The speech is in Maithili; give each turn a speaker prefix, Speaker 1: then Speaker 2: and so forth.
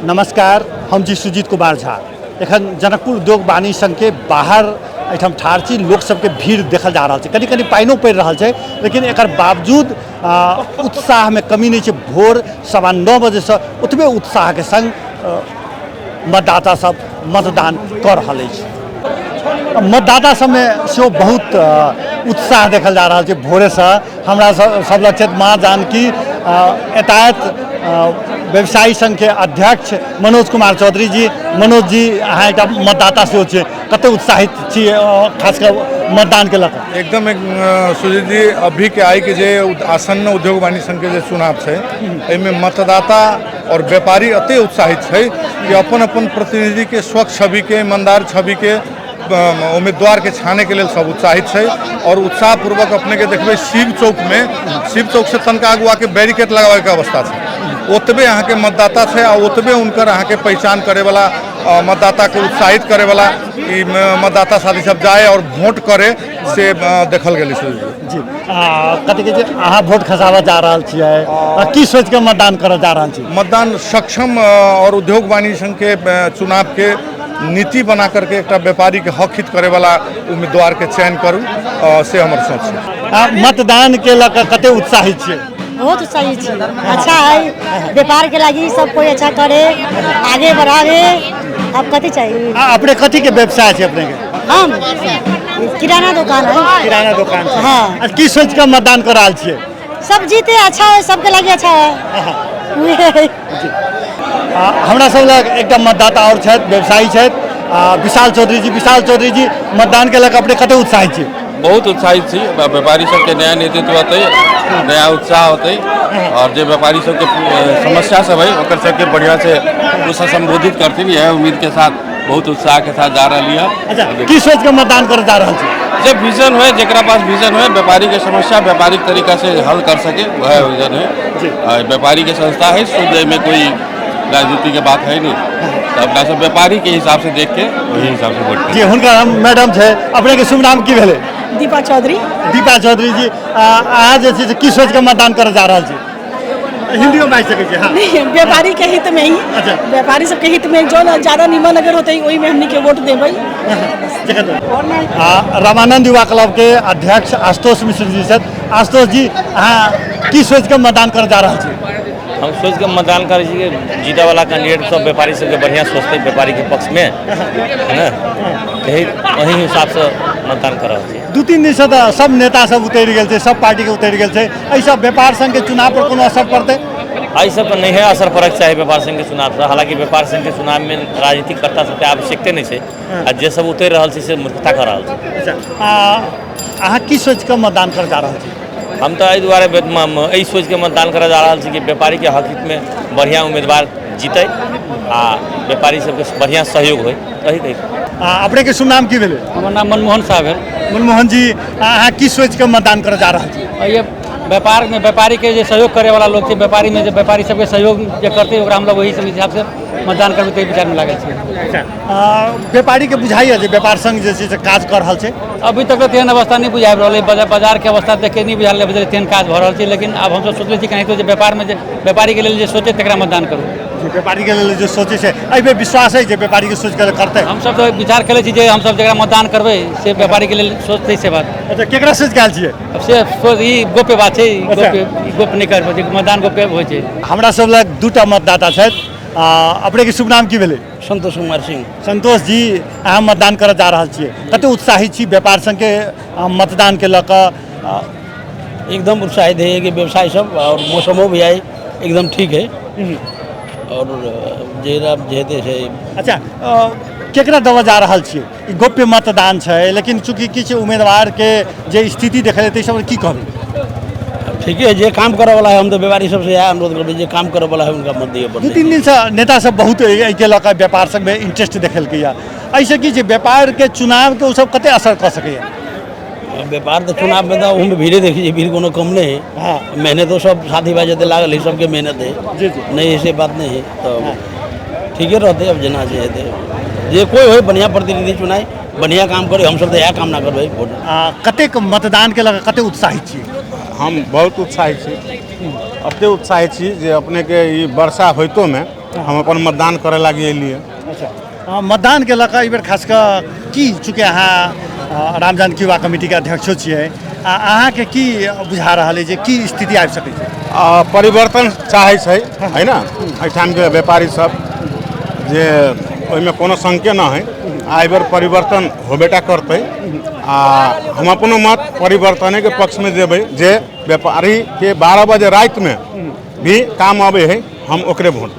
Speaker 1: नमस्कार, हम छी सुजीत कुमार झा। एखन जनकपुर उद्योग वाणिज्य संघके बाहर एहिठाम ठाढ़ छी। लोक सबके भीड़ देखल जा रहल छै। कनि कनि पानिओ पड़ि रहल छै, लेकिन एकर बावजूद उत्साहमे कमी नहि छै। भोर 9:15 बजेसँ ओतबे उत्साहके संग मतदाता सब मतदान कऽ रहल अछि। मतदाता सबमे सेहो बहुत उत्साह देखल जा रहल छै। भोरेसँ हमरा सब लग छथि माँ जानकी यातायात व्यवसायी संघके अध्यक्ष मनोज कुमार चौधरी जी। मनोज जी, अहाँ एकटा मतदाता सेहो छियै, कतेक उत्साहित छी खास कऽ मतदानके लऽ कऽ?
Speaker 2: एकदम सुजीत जी, अभीके आइके जे आसन्न उद्योग वाणिज्य संघके जे चुनाव छै, एहिमे मतदाता और व्यापारी एते उत्साहित छै कि अपन अपन प्रतिनिधिके स्वच्छ छविके, ईमानदार छविके उम्मीदवारके छानैके लेल सब उत्साहित छै। और उत्साहपूर्वक अपनेके देखबै शिव चौकमे, शिव चौकसँ तनिका आगू आके बैरिकेड लगाबैके अवस्था छै, ओतबे अहाँके मतदाता छै आ ओतबे हुनकर अहाँके पहचान करैवला, मतदाताके उत्साहित करैवला ई मतदाता साथी सब जाय और वोट करे से देखल गेलै
Speaker 1: जी। कथी कहै छै, अहाँ वोट खसाबऽ जा रहल छियै, की सोचि कऽ मतदान करऽ जा रहल छी?
Speaker 2: मतदान सक्षम और उद्योग वाणिज्य संघके चुनावके नीति बना करके एकटा व्यापारीके हक हित करैवला उम्मीदवारके चयन करू, से हमर सोच छै।
Speaker 1: मतदानके लऽ कऽ कते उत्साहित छियै?
Speaker 3: बहुत उत्साहित छी। अच्छा है, व्यापार के लागी सब कोई अच्छा करे, आगे बढ़ावे। अब कथी चाहिए?
Speaker 1: अपने कथी के व्यवसाय छै अपने के?
Speaker 3: हम किराना दुकान है।
Speaker 1: किराना दुकान छै।
Speaker 3: हाँ।
Speaker 1: आ की सोच के मतदान कर रहल छियै?
Speaker 3: सब जीते अच्छा है, सबके लागी अच्छा है। उहे।
Speaker 1: हमरा सब लग एकटा मतदाता और छथि, व्यवसायी छथि, विशाल चौधरी जी। विशाल चौधरी जी, मतदान के लऽ कऽ अपने कते उत्साहित छी?
Speaker 4: बहुत उत्साहित छी। व्यापारी सबके नया नेतृत्व होतै, नया उत्साह होतै और जे व्यापारी सबके समस्या सब है ओकर सबके बढ़िया से उससे संबोधित करथिन, यह उम्मीद के साथ बहुत उत्साह के साथ जा रही है।
Speaker 1: अच्छा, की सोच के मतदान करे जा रहल छी?
Speaker 4: जे विजन है, जेकरा पास विजन है, व्यापारी के समस्या व्यापारिक तरीका से हल कर सके, वह विजन है। व्यापारी के संस्था है, शुद्ध में कोई राजनीति के बात है नहीं, तो अपना सब व्यापारी के हिसाब से देख के वही हिसाब से वोट।
Speaker 1: जी, हुनका हम मैडम छै। अपने के शुभ नाम की भेलै?
Speaker 5: दीपा चौधरी।
Speaker 1: दीपा चौधरी जी, अहाँ जे छै से की सोच के मतदान करे जा रहल छी? हिंदियो बाजि सकै छी। हाँ।
Speaker 5: नहीं, व्यापारी के हित में ही। व्यापारी सबके हित में जो ज्यादा निमन अगर होते वही में हमनी के वोट देबै।
Speaker 1: रामानंद युवा क्लब के अध्यक्ष आशुतोष मिश्र जी छथि। आशुतोष जी, अहाँ की सोच के मतदान करे जा रहल छी?
Speaker 6: हम सोच के मतदान करै छी कि जीतै वाला कैंडिडेट सब व्यापारी सबके बढ़िया सोचते, व्यापारी के पक्ष में है ना, यही वही हिसाब से मतदान कर रहल छी।
Speaker 1: 2-3 दिन से तऽ सब नेता सब उतरि गेल छै, सब पार्टी के उतरि गेल छै, एहि सब व्यापार संघ के चुनाव पर कोनो असर पड़तै?
Speaker 6: एहि सब पर नहिए असर पड़ैके चाही व्यापार संघ के चुनाव से। हालांकि व्यापार संघ के चुनाव में राजनीतिक कर्ता सबके आवश्यकते नहि छै आ जे सब उतरि रहल छै से मूर्खता कऽ रहल छै।
Speaker 1: अच्छा, अहाँ की सोचि कऽ मतदान करऽ जा रहल छी?
Speaker 6: हम तऽ एहि दुआरे एहि सोचिके मतदान करऽ जा रहल छी कि व्यापारीके हक हितमे बढ़िआँ उम्मीदवार जीतै आ व्यापारी सबके बढ़िआँ सहयोग होइ, एही कहै।
Speaker 1: अपनेके शुभ नाम की भेलै?
Speaker 7: हमर नाम मनमोहन साह भेल।
Speaker 1: मनमोहन जी, अहाँ की सोचि कऽ मतदान करऽ जा रहल छी?
Speaker 7: ये व्यापारमे व्यापारीके जे सहयोग करैवला लोक छै, व्यापारीमे जे व्यापारी सबके सहयोग जे करतै ओकरा हम लोग ओही सब हिसाबसँ मतदान करबै, ताहि विचारमे लागल छियै।
Speaker 1: अच्छा, व्यापारीके बुझाइए जे व्यापार संघ जे छै से काज कऽ रहल छै?
Speaker 7: अभी तक तऽ तेहन अवस्था नहि बुझाबि रहल अइ, बाजारके अवस्था देखिके नहि बुझा रहल तेहन काज भऽ रहल छै, लेकिन आब हमसब सोचले छी केनाहितो जे व्यापारमे जे व्यापारीके लेल जे सोचै तकरा मतदान करू।
Speaker 1: जे व्यापारीके लेल जे सोचै छै, एहिमे विश्वास अइ जे व्यापारीके सोचिके करतै?
Speaker 7: हमसब तऽ विचार केले छी जे हमसब जकरा मतदान करबै से व्यापारीके लेल सोचतै से बात।
Speaker 1: अच्छा, केकरा सोचि कऽ आयल छियै?
Speaker 7: आब से सोच ई गोप्य बात छै, ई गोप्य, ई गोप्य नहि करबै, मतदान गोप्य होइ छै।
Speaker 1: हमरा सब लग दूटा मतदाता छथि। अपनेके शुभ नाम की भेलै?
Speaker 8: संतोष कुमार सिंह।
Speaker 1: संतोष जी, अहाँ मतदान करऽ जा रहल छियै, कते उत्साहित छी व्यापार संघके मतदानके लऽ कऽ?
Speaker 8: एकदम उत्साहित है कि व्यवसाय सब और मौसमो भी है एकदम ठीक है और जे जे छै।
Speaker 1: अच्छा, केकरा देबऽ जा रहल छियै? ई गोप्य मतदान छै, लेकिन चूँकि किछु उम्मीदवारके जे स्थिति देखल जेतै, सब की कहबै?
Speaker 8: ठीके है, जे काम करऽ वाला है, हम तऽ व्यापारी सबसे इएह अनुरोध करबै जे काम करऽ वाला है उनका मत दिअ पड़तै।
Speaker 1: 2-3 दिनसँ नेता सब बहुत एहिके लऽ कऽ व्यापार सबमे इंटरेस्ट देखेलकै यऽ, एहिसँ की छै व्यापारके चुनावके ओ सब कते असर कऽ सकैए?
Speaker 8: व्यापार तऽ चुनावमे तऽ ओहूमे भीड़े देखै छियै, भीड़ कोनो कम नहि है। मेहनतो सब साथी भाइ जते लागल है सबके मेहनत है।
Speaker 1: जी, जी।
Speaker 8: नहीं ऐसे बात नहीं है, तऽ ठीके रहतै। अब जेना जे हेतै, जे कोइ होइ बढ़िआँ प्रतिनिधि चुनाइ, बढ़िआँ काम करे, हमसब तऽ इएह कामना करबै वोट।
Speaker 1: कतेक मतदानके लऽ कऽ कतेक उत्साहित छी?
Speaker 2: हम बहुत उत्साहित छी, एतेक उत्साहित छी जे अपनेके ई वर्षा होइतोमे
Speaker 9: हम अपन मतदान करे लागी एलियै।
Speaker 1: अच्छा, मतदानके लऽ कऽ एहिबेर खास कऽ की, चूँकि अहाँ रामजानकी युवा कमिटीके अध्यक्षो छियै, आ अहाँके की बुझा रहल अइ जे की स्थिति आबि सकै छै?
Speaker 9: परिवर्तन चाहै छै है ने एहिठामके व्यापारी सब, जे ओहिमे कोनो शंके न है। आ एहिबेर परिवर्तन होबेटा करतै आ हम अपनो मत परिवर्तनेके पक्षमे देबै। जे व्यापारीके 12 बजे रातिमे भी काम अबै है, हम ओकरे वोट